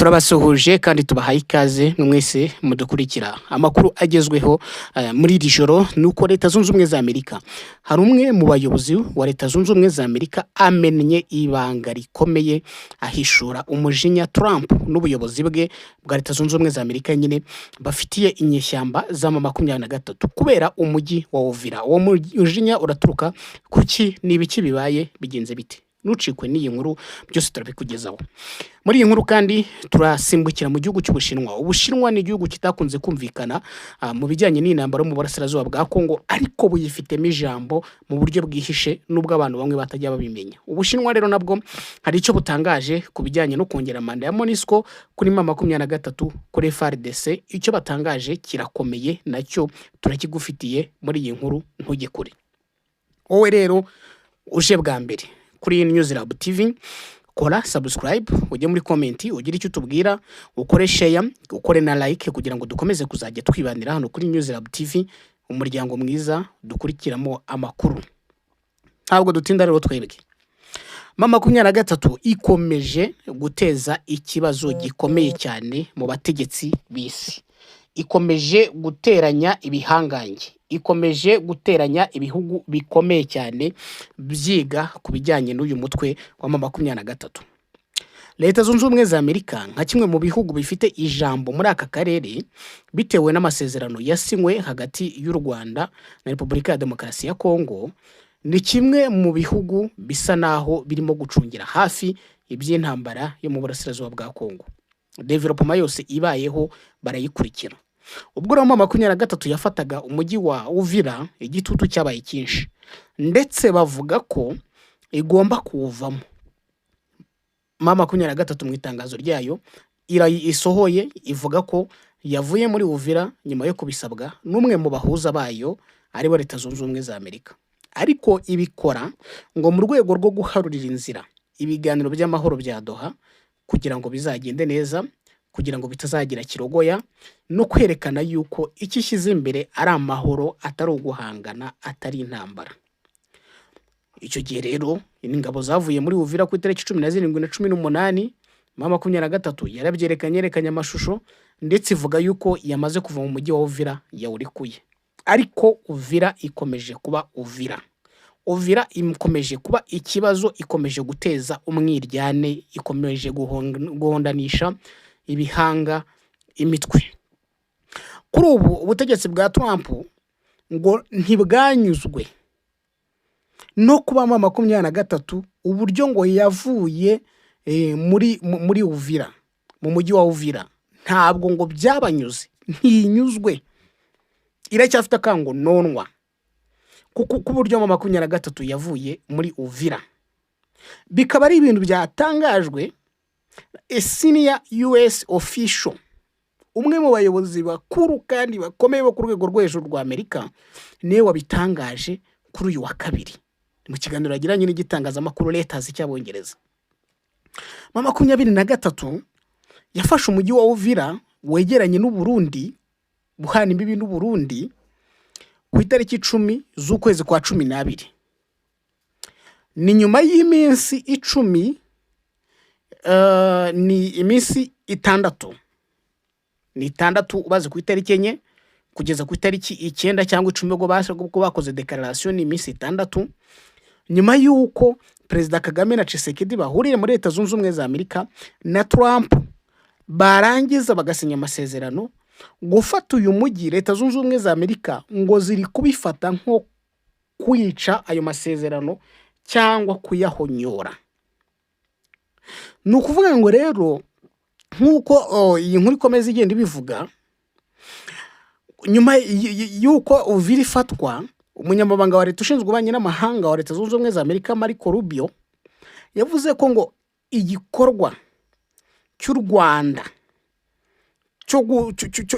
Turabasuhuje kandi tubahaye ikaze mwese mudukurikira. Amakuru agezweho muri iri joro ni uko Leta Zunze Ubumwe za Amerika, hari umwe mu bayobozi wa Leta Zunze Ubumwe za Amerika amennye ibanga rikomeye, ahishura umujinya Trump n'ubuyobozi bwe bwa Leta Zunze Ubumwe za Amerika nyine bafitiye inyeshyamba za M23 kubera umujyi wa Uvira. Uwo mujinya uraturuka kuki? Ni ibiki bibaye? Bigenze bite? Ntucikwe n'iyi nkuru, byose turabikugezaho. Muri iyi nkuru kandi turasimbukira mu gihugu cy'Ubushinwa. Ubushinwa ni igihugu kitakunze kumvikana mu bijyanye n'intambara yo mu burasirazuba bwa Kongo, ariko buyifitemo ijambo mu buryo bwihishe, nubwo abantu bamwe batajya babimenya. Ubushinwa rero nabwo hari icyo butangaje ku bijyanye no kongera manda ya MONUSCO kuri M23, kuri FARDC. Icyo batangaje kirakomeye, nacyo turakigufitiye muri iyi nkuru, ntujye kure. Wowe rero uje bwa mbere kuri News Lab TV, kora subscribe, ujye muri comment ugire icyo utubwira, ukore share, ukore na like, kugira ngo dukomeze kuzajya twibanira hano kuri News Lab TV, umuryango mwiza dukurikiramo amakuru. Ntabwo dutinda rero twebwe. M23 ikomeje guteza ikibazo gikomeye cyane mu bategetsi b'isi, ikomeje guteranya ibihangange, ikomeje guteranya ibihugu bikomeye cyane byiga ku bijyanye n'uyu mutwe wa M23. Leta Zunze Ubumwe za Amerika, nka kimwe mu bihugu bifite ijambo muri aka karere bitewe n'amasezerano yasinywe hagati y'u Rwanda na Repubulika ya Demokarasi ya Kongo, ni kimwe mu bihugu bisa naho birimo gucungira hafi iby'intambara yo mu burasirazuba bwa Kongo. Développement yose ibayeho barayikurikira. Ubwo rero M23 yafataga umujyi wa Uvira, igitutu cyabaye cyinshi, ndetse bavuga ko igomba kuwuvamo. M23 mu itangazo ryayo isohoye ivuga ko yavuye muri Uvira nyuma yo kubisabwa n'umwe mu bahuza bayo, aribo Leta Zunze Ubumwe za Amerika, ariko ibikora ngo mu rwego rwo guharurira inzira ibiganiro by'amahoro bya Doha kugira ngo bizagende neza, kugira ngo bitazagira kirogoya, no kwerekana yuko icyo ishyize imbere ari amahoro, atari uguhangana, atari intambara. Icyo gihe rero ingabo zavuye muri Uvira ku itariki 17 na 18. M23 yarabyerekanye, yerekanye amashusho, ndetse ivuga yuko yamaze kuva mu mujyi wa Uvira, yawurekuye. Ariko Uvira ikomeje kuba Uvira. Uvira ikomeje kuba ikibazo, ikomeje guteza umwiryane, ikomeje guhondanisha ibihanga, imitwe. Kuri ubu ubutegetsi bwa Trump ngo ntibwanyuzwe no kuba M23 uburyo ngo yavuye muri Uvira, mu mujyi wa Uvira, ntabwo ngo byabanyuze. Ntinyuzwe, iracyafite akango nonwa kuko k'uburyo M23 yavuye muri Uvira. Bikaba ari ibintu byatangajwe a senior US official, umwe mu bayobozi bakuru kandi bakomeye bo ku rwego rwo hejuru rwa Amerika, niwe wabitangaje kuri uyu wa kabiri mu kiganiro yagiranye n'igitangazamakuru Reuters cy'Abongereza. M23 yafashe umujyi wa Uvira wegeranye n'Uburundi, buhana imbibi n'Uburundi, ku itariki 10 z'ukwezi kwa 12. Ni nyuma y'iminsi 10, ni iminsi 6, ni 6 ubaze ku itariki 4 kugeza ku itariki 9 cyangwa 10 ubwo bakoze déclaration, ni iminsi 6 nyuma y'uko Perezida Kagame na Tshisekedi bahuriye muri Leta Zunze Ubumwe za Amerika na Trump, barangiza bagasinya amasezerano. Gufata uyu mujyi, Leta Zunze Ubumwe za Amerika ngo ziri kubifata nko kwica ayo masezerano cyangwa kuyahonyora. Ni ukuvuga ngo rero nk'uko iyi nkuru ikomeza igenda ibivuga, nyuma y'uko Uvira ifatwa, umunyamabanga wa leta ushinzwe ububanyi n'amahanga wa Leta Zunze Ubumwe za Amerika, Marco Rubio, yavuze ko ngo igikorwa cy'u Rwanda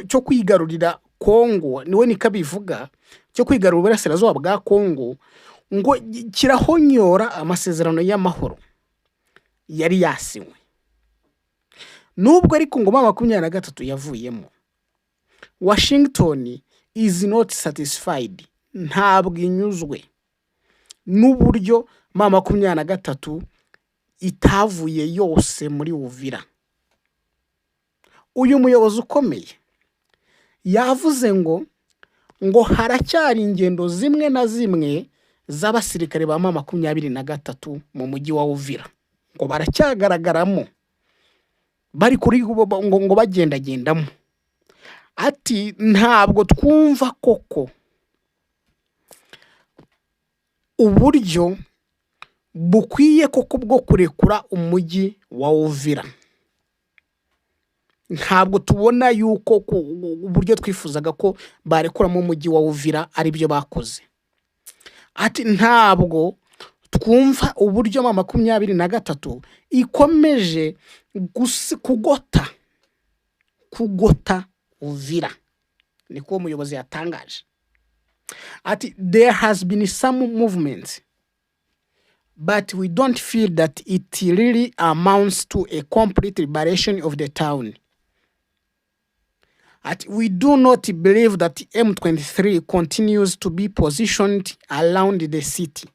cyo kwigarurira Kongo, niwe niko abivuga, cyo kwigarurira uburasirazuba bwa Kongo, ngo kirahonyora amasezerano y'amahoro yari yasinywe. Nubwo ariko ngo M23 yavuyemo, Washington is not satisfied, ntabwo inyuzwe n'uburyo M23 itavuye yose muri Uvira. Uyu muyobozi ukomeye yavuze ngo haracyari ingendo zimwe na zimwe z'abasirikare ba M23 mu mujyi wa Uvira, ngo baracyagaragaramo bari kuri ngo bagendagendamo. Ati ntabwo twumva koko uburyo bukwiye koko bwo kurekura umujyi wa Uvira, ntabwo tubona yuko uburyo twifuzaga ko barekuramo umujyi wa Uvira ari byo bakoze. Ati ntabwo twumva uburyo M23 ikomeje kugota Uvira. Niko uwo muyobozi yatangaje. Ati there has been some movement, but we don't feel that it really amounts to a complete liberation of the town. Ati we do not believe that M23 continues to be positioned around the city.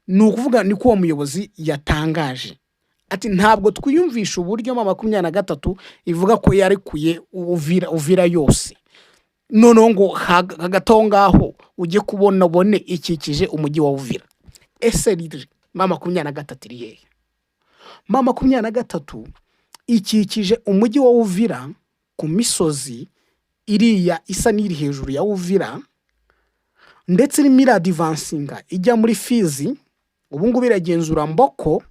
Ni ukuvuga niko uwo muyobozi yatangaje. Ati ntabwo twiyumvisha uburyo M23 ivuga ko yarekuye Uvira yose, noneho ngo hagati aho ngaho ujye kubona ubone ikikije umujyi wa Uvira. Ese riri M23 iri hehe? M23 ikikije umujyi wa Uvira ku misozi iriya isa n'iri hejuru ya Uvira, ndetse irimo iradvancinga ijya muri Fizi. Ubu ngubu iragenzura Mboko.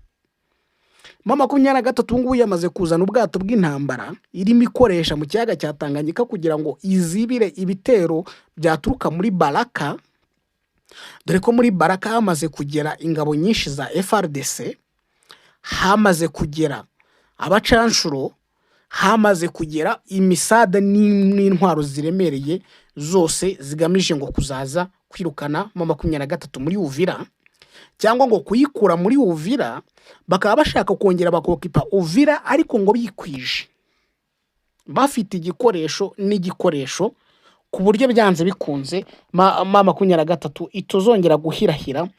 M23 ubu ngubu yamaze kuzana ubwato bw'intambara irimo ikoresha mu kiyaga cya Tanganyika kugira ngo izibire ibitero byaturuka muri Baraka, dore ko muri Baraka hamaze kugera ingabo nyinshi za FARDC, hamaze kugera abacanshuro, hamaze kugera imisada n'intwaro ziremereye zose zigamije ngo kuzaza kwirukana M23 muri Uvira cyangwa ngo kuyikura muri Uvira. Bakaba bashaka kongera bakoccupa Uvira, ariko ngo bikwije, bafite igikoresho n'igikoresho ku buryo byanze bikunze M23 itazongera guhirahira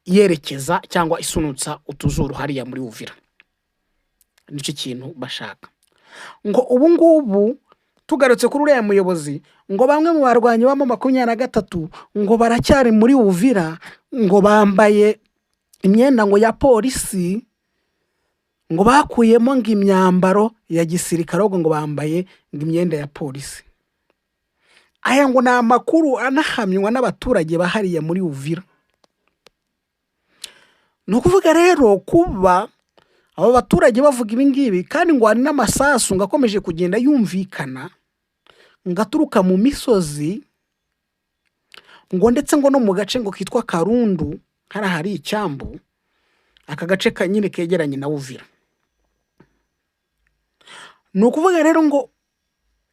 yerekeza cyangwa isunutsa utuzuru hariya muri Uvira. Nicyo kintu bashaka. Ngo ubu ngubu tugarutse kuri uriya muyobozi, ngo bamwe mu barwanyi ba M23 ngo baracyari muri Uvira, ngo bambaye imyenda ngo ya polisi, ngo bakuyemo ngo imyambaro ya gisirikare, ahubwo ngo bambaye ngo imyenda ya polisi. Aya ngo ni amakuru anahamywa n'abaturage bahariya muri Uvira. Ni ukuvuga rero kuba abo baturage bavuga ibi ngibi, kandi ngo hari n'amasasu ngo akomeje kugenda yumvikana ngo aturuka mu misozi, ngo ndetse ngo no mu gace ngo kitwa Karundu, hariya hari icyambu, aka gace nyine kegeranye na Uvira. Ni ukuvuga rero ngo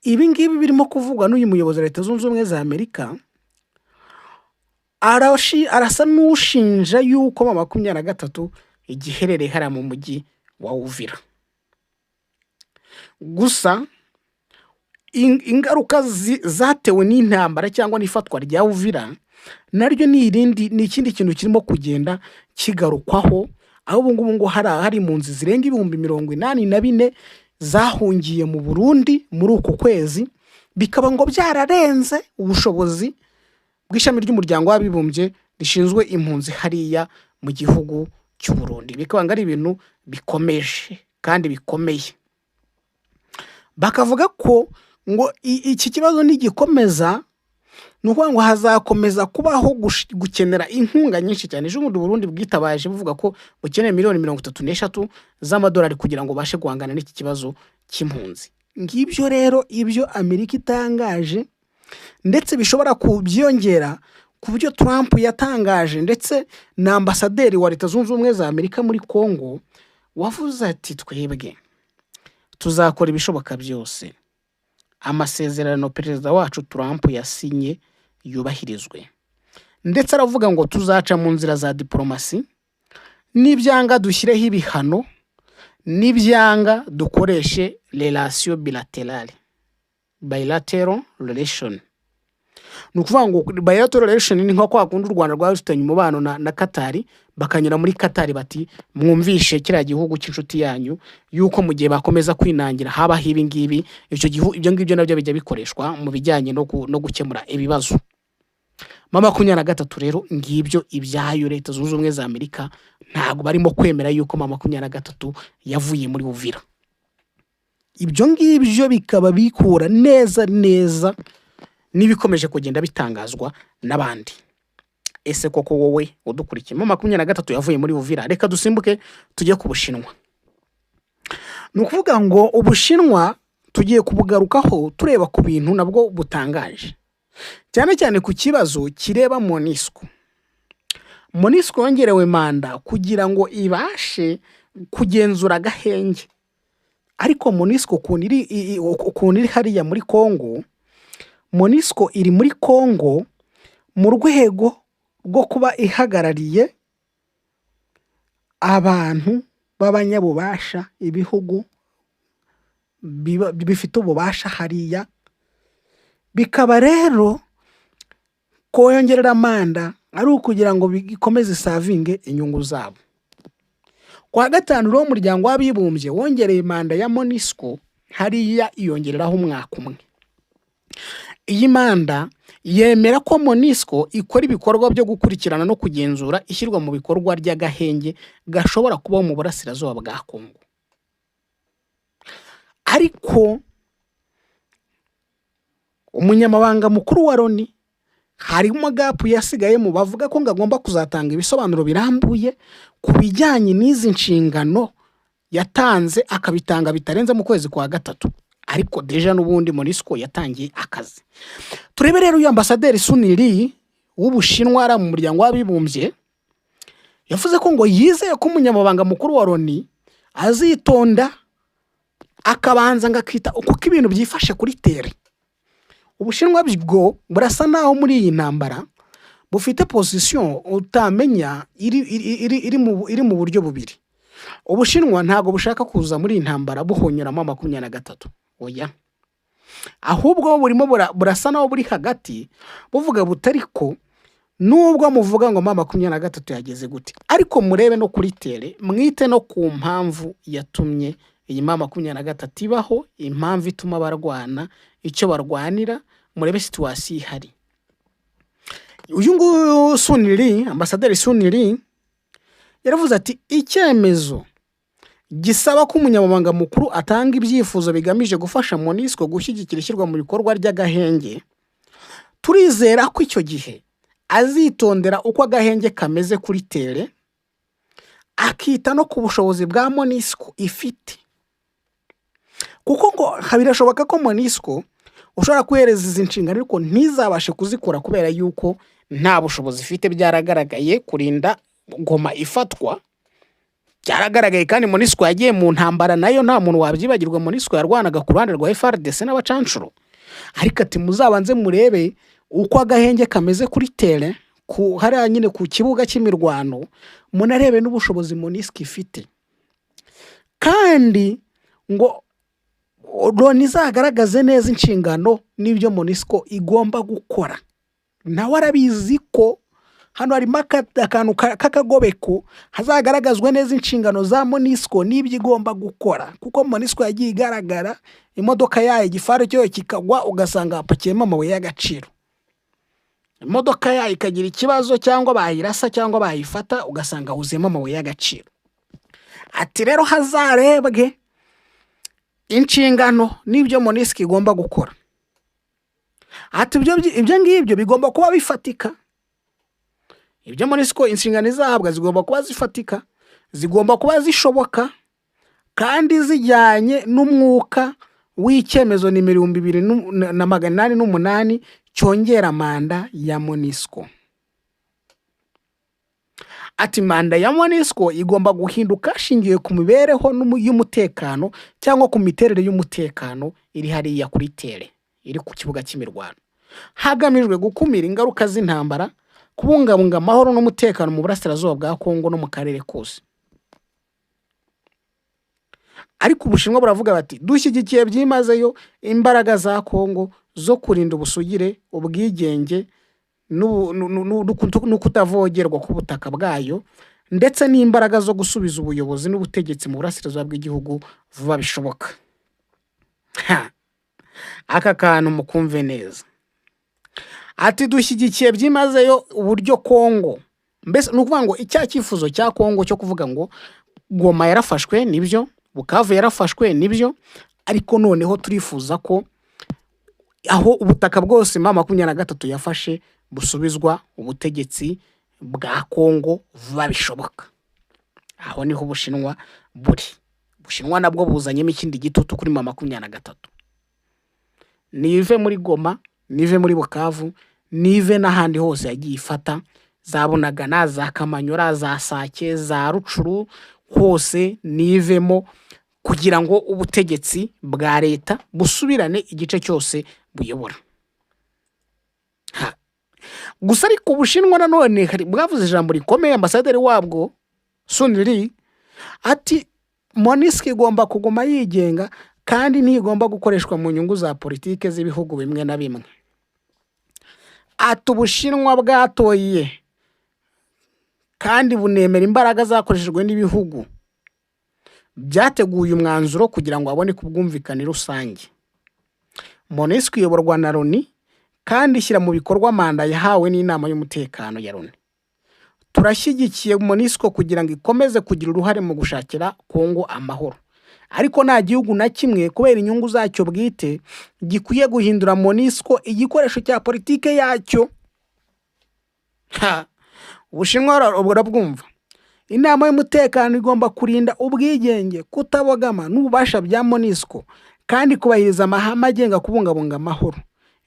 ibi ngibi birimo kuvugwa n'uyu muyobozi wa Leta Zunze Ubumwe za Amerika, arasa n'ushinja yuko M23 igiherereye hariya mu mujyi wa Uvira. Gusa ingaruka zatewe n'intambara cyangwa n'ifatwa rya Uvira naryo ni irindi, ni ikindi kintu kirimo kugenda kigarukwaho, aho ubu ngubu ngo hari impunzi zirenga 84,000 zahungiye mu Burundi muri uku kwezi, bikaba ngo byararenze ubushobozi bw'ishami ry'Umuryango w'Abibumbye rishinzwe impunzi hariya mu gihugu cy'u Burundi. Bikaba ngo ari ibintu bikomeje kandi bikomeye. Bakavuga ko ngo iki kibazo nigikomeza, ni ukuvuga ngo hazakomeza kubaho gukenera inkunga nyinshi cyane. Ejo bundi Burundi bwitabaje buvuga ko bukeneye miliyoni 33 z'amadolari kugira ngo babashe guhangana n'iki kibazo cy'impunzi. Ngibyo rero ibyo Amerika itangaje, ndetse bishobora kubyiyongera ku byo Trump yatangaje, ndetse na ambasaderi wa Leta Zunze Ubumwe za Amerika muri Congo wavuze ati twebwe tuzakora ibishoboka byose amasezerano perezida wacu Trump yasinye yubahirizwe. Ndetse aravuga ngo tuzaca mu nzira za diporomasi, nibyanga dushyireho ibihano, nibyanga dukoreshe relation bilatérale, bilateral relation. Ni ukuvuga ngo bilateral relation ni nka kwa kundi u Rwanda rwari rufitanye umubano na Katari, Bakanyura muri Katari bati: "Mwumvishe kiriya gihugu cy'inshuti yanyu yuko mu gihe bakomeza kwinangira habaho ibi ngibi." Icyo gihugu, ibyo ngibyo nabyo bijya bikoreshwa mu bijyanye no gukemura ibibazo. M23 rero, ngibyo ibyayo. Leta Zunze Ubumwe za Amerika ntabwo barimo kwemera yuko M23 yavuye muri Uvira. Ibyo ngibyo bikaba bikura neza neza n'ibikomeje kugenda bitangazwa n'abandi. Ese koko wowe udukurikiye, M23 yavuye muri Uvira? Reka dusimbuke tujye ku Bushinwa. Ni ukuvuga ngo Ubushinwa tugiye kubugarukaho tureba ku bintu nabwo butangaje, cyane cyane ku kibazo kireba MONUSCO. MONUSCO yongerewe manda kugira ngo ibashe kugenzura agahenge, ariko MONUSCO ukuntu iri hariya muri Congo, MONUSCO iri muri Congo mu rwego rwo kuba ihagarariye abantu b'abanyabubasha, ibihugu bifite ububasha hariya. Bikaba rero kuyongerera manda ari ukugira ngo bikomeze iservinge inyungu zabo. Ku wa gatanu rero, Umuryango w'Abibumbye wongereye manda ya MONUSCO hariya, iyongereraho umwaka umwe. Iyi manda yemera ko MONUSCO ikora ibikorwa byo gukurikirana no kugenzura ishyirwa mu bikorwa ry'agahenge gashobora kubaho mu burasirazuba bwa Kongo. Ariko umunyamabanga mukuru wa Loni, harimo gap yasigayemo, bavuga ko ngo agomba kuzatanga ibisobanuro birambuye ku bijyanye n'izi nshingano yatanze, akabitanga bitarenze mu kwezi kwa gatatu. Ariko déjà n'ubundi MONUSCO yatangiye akazi. Turebe rero, uyu ambasaderi Sun Li w'Ubushinwa ari mu Muryango w'Abibumbye yavuze ko ngo yizeye ko umunyamabanga mukuru wa Loni azitonda, akabanza ngo akita kuko ibintu byifashe kuri terrain. Ubushinwa bwo burasa naho muri iyi ntambara bufite position utamenya, iri mu buryo bubiri. Ubushinwa ntabwo bushaka kuza muri iyi ntambara buhonyoramo 23, oya. Ahubwo burimo burasa naho buri hagati, buvuga butari ko nubwo muvuga ngo M23 yageze gute, ariko murebe no kuri terrain, mwite no ku mpamvu yatumye iyi M23 ibaho, impamvu ituma barwana, icyo barwanira, murebe situation ihari. Uyu nguyu Sun Li, ambasaderi Sun Li, yaravuze ati: "Icyemezo gisaba ko umunyamabanga mukuru atanga ibyifuzo bigamije gufasha MONUSCO gushyigikira ishyirwa mu bikorwa ry'agahenge, turizera ko icyo gihe azitondera uko agahenge kameze kuri terrain, akita no ku bushobozi bwa MONUSCO ifite." Kuko ngo birashoboka ko MONUSCO ushobora kuhereza izi nshingano ariko ntizabashe kuzikora kubera yuko nta bushobozi ifite. Byaragaragaye, kurinda Goma ifatwa byaragaragaye, kandi MONUSCO yagiye mu ntambara nayo, nta muntu wabyibagirwa. MONUSCO yarwanaga ku ruhande rwa FARDC n'abacanshuro. Ariko ati: "Muzabanze murebe uko agahenge kameze kuri terrain, ku hariya nyine ku kibuga cy'imirwano, munarebe n'ubushobozi MONUSCO ifite." Kandi ngo Loni izagaragaze neza inshingano n'ibyo MONUSCO igomba gukora. Nawe arabizi ko hano harimo akantu k'akagobeko, hazagaragazwa neza inshingano za MONUSCO n'ibyo igomba gukora, kuko MONUSCO yagiye igaragara imodoka yayo, igifaru cyayo kikagwa, ugasanga hapakiyemo amabuye y'agaciro. Imodoka yayo ikagira ikibazo, cyangwa bayirasa, cyangwa bayifata, ugasanga huzuyemo amabuye y'agaciro. Ati rero hazarebwe inshingano n'ibyo MONUSCO igomba gukora. Ati ibyo ngibyo bigomba kuba bifatika. Ibyo MONUSCO inshingano izahabwa zigomba kuba zifatika, zigomba kuba zishoboka, kandi zijyanye n'umwuka w'icyemezo nimero 2808 cyongera manda ya MONUSCO. Ati manda ya MONUSCO igomba guhinduka hashingiwe ku mibereho y'umutekano cyangwa ku miterere y'umutekano iri hariya kuri terrain, iri ku kibuga cy'imirwano, hagamijwe gukumira ingaruka z'intambara, kubungabunga amahoro n'umutekano mu burasirazuba bwa Kongo no mu karere kose. Ariko Ubushinwa buravuga bati: "Dushyigikiye byimazeyo imbaraga za Kongo zo kurinda ubusugire, ubwigenge no kutavogerwa k'ubutaka bwayo." ndetse n'imbaraga zo gusubiza ubuyobozi n'ubutegetsi mu burasirazuba bw'igihugu vuba bishoboka. Ha! Aka kantu mukumve neza. Ati dushyigikiye byimazeyo uburyo Kongo, mbese ni ukuvuga ngo icya cyifuzo cya Kongo cyo kuvuga ngo Goma yarafashwe nibyo, Bukavu yarafashwe nibyo, ariko noneho turifuza ko aho ubutaka bwose M23 yafashe busubizwa ubutegetsi bwa Kongo vuba bishoboka. Aho niho Ubushinwa buri. Ubushinwa nabwo buzanyemo ikindi gitutu kuri M23. Nive muri Goma, nive muri Bukavu, nive n'ahandi hose yagiye ifata, za Bunagana, za Kamanyola, za Sake, za Rutshuru, hose nivemo kugira ngo ubutegetsi bwa leta busubirane igice cyose buyobora. Ha. Gusa ariko Ubushinwa nanone bwavuze ijambo rikomeye, ambasaderi wabwo Sun Li ati MONUSCO igomba kuguma yigenga kandi ntigomba gukoreshwa mu nyungu za politike z'ibihugu bimwe na bimwe. Ati Ubushinwa bwatoye kandi bunemera imbaraga zakoreshejwe n'ibihugu byateguye umwanzuro kugira ngo haboneke ubwumvikane rusange. MONUSCO iyoborwa na Loni kandi ishyira mu bikorwa manda yahawe n'inama y'umutekano ya Loni. Turashyigikiye MONUSCO kugira ngo ikomeze kugira uruhare mu gushakira Kongo amahoro. Ariko nta gihugu na kimwe kubera inyungu zacyo bwite gikwiye guhindura MONUSCO igikoresho cya politike yacyo. Ha! Ubushinwa burabwumva. Inama y'umutekano igomba kurinda ubwigenge, kutabogama n'ububasha bya MONUSCO kandi kubahiriza amahame agenga kubungabunga amahoro.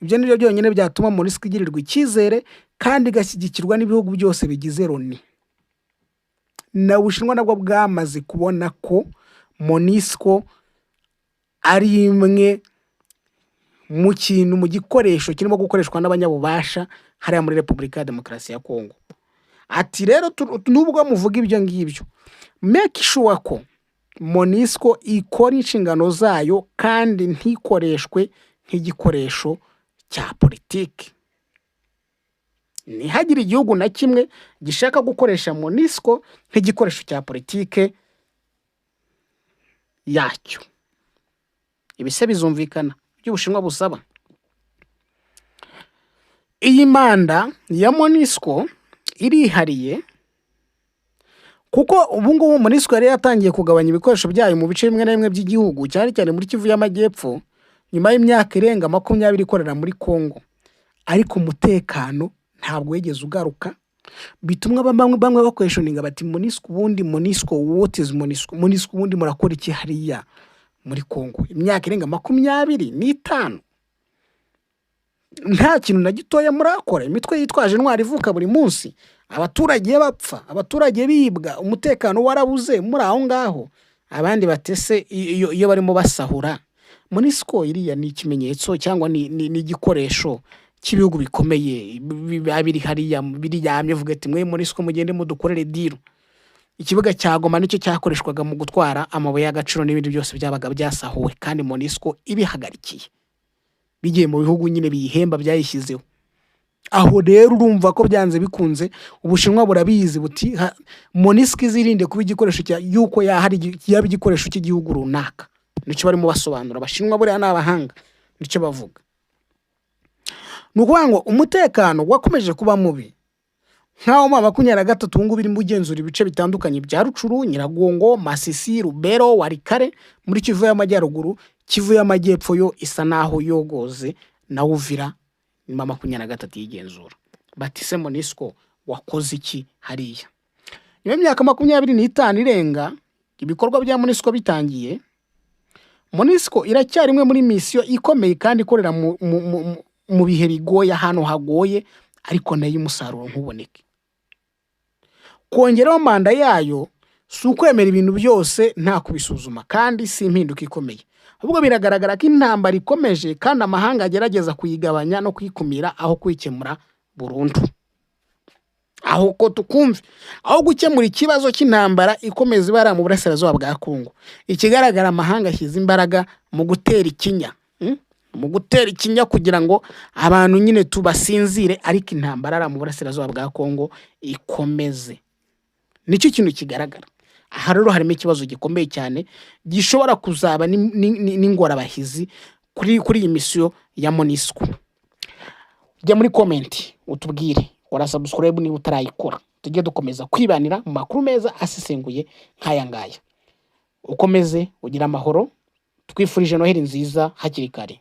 Ibyo ni byo byonyine byatuma MONUSCO igirirwa icyizere kandi igashyigikirwa n'ibihugu byose bigize Loni. Na Ubushinwa nabwo bwamaze kubona ko MONUSCO ari imwe mu kintu, mu gikoresho kirimo gukoreshwa n'abanyabubasha hariya muri Repubulika ya Demokarasi ya Kongo. Ati rero nubwo muvuga ibyo ngibyo, make sure ko MONUSCO ikora inshingano zayo kandi ntikoreshwe nk'igikoresho cya politiki. Ntihagire igihugu na kimwe gishaka gukoresha MONUSCO nk'igikoresho cya politike yacyo. Ibi se bizumvikana ibyo Ubushinwa busaba? Iyi manda ya MONUSCO irihariye kuko ubu ngubu MONUSCO yari yatangiye kugabanya ibikoresho byayo mu bice bimwe na bimwe by'igihugu, cyane cyane muri Kivu y'Amajyepfo, nyuma y'imyaka irenga 20 ikorera muri Congo. Ariko umutekano ntabwo wigeze ugaruka, bituma bamwe baquestioninga bati MONUSCO ubundi, MONUSCO, what is MONUSCO? MONUSCO ubundi murakora iki hariya muri Congo? Imyaka irenga 25 nta kintu na gitoya murakora, imitwe yitwaje intwaro ivuka buri munsi, abaturage bapfa, abaturage bibwa, umutekano warabuze muri aho ngaho. Abandi batese iyo barimo basahura MONUSCO, iriya ni ikimenyetso cyangwa ni igikoresho cy'ibihugu bikomeye biba biri hariya biryamye, uvuga ati mwe MONUSCO mugende mudukorere deal. Ikibuga cya Goma nicyo cyakoreshwaga mu gutwara amabuye y'agaciro n'ibindi byose byabaga byasahuwe, kandi MONUSCO ibihagarikiye, bigiye mu bihugu nyine biyihemba byayishyizeho. Aho rero urumva ko byanze bikunze Ubushinwa burabizi, buti MONUSCO izirinde kuba igikoresho cya yuko yahari yaba igikoresho cy'igihugu runaka. Nicyo barimo basobanura. Abashinwa buriya ni abahanga, nicyo bavuga. Ni ukuvuga ngo umutekano wakomeje kuba mubi nk'aho M23 ubu ngubu irimo ugenzura ibice bitandukanye bya Rutshuru, Nyiragongo, Masisi, Lubero, Walikale muri Kivu y'Amajyaruguru. Kivu y'Amajyepfo yo isa naho yogoze na Uvira, M23 yigenzura. Bati se MONUSCO wakoze iki hariya? Nyuma y'imyaka 25 irenga ibikorwa bya MONUSCO bitangiye, MONUSCO iracyari imwe muri misiyo ikomeye kandi ikorera mu bihe bigoye, ahantu hagoye, ariko nayo umusaruro ntuboneke. Kongeraho manda yayo si ukwemera ibintu byose nta kubisuzuma, kandi si impinduka ikomeye. Ahubwo biragaragara ko intambara ikomeje kandi amahanga agerageza kuyigabanya no kuyikumira aho kuyikemura burundu. Aho ko tukumve, aho gukemura ikibazo cy'intambara ikomeza ibara mu burasirazuba bwa Kongo, ikigaragara amahanga ashyize imbaraga mu gutera ikinya, Mu gutera ikinya kugira ngo abantu nyine tubasinzire, ariko intambara mu burasirazuba bwa Kongo ikomeze. Nicyo kintu kigaragara. Aha rero harimo ikibazo gikomeye cyane gishobora kuzaba n'ingorabahizi kuri iyi misiyo ya MONUSCO. Jya muri comment utubwire, kora subscribe niba utarayikora, tujye dukomeza kwibanira mu makuru meza asesenguye nk'aya ngaya. Ukomeze ugire amahoro, twifurije Noheli nziza hakiri kare.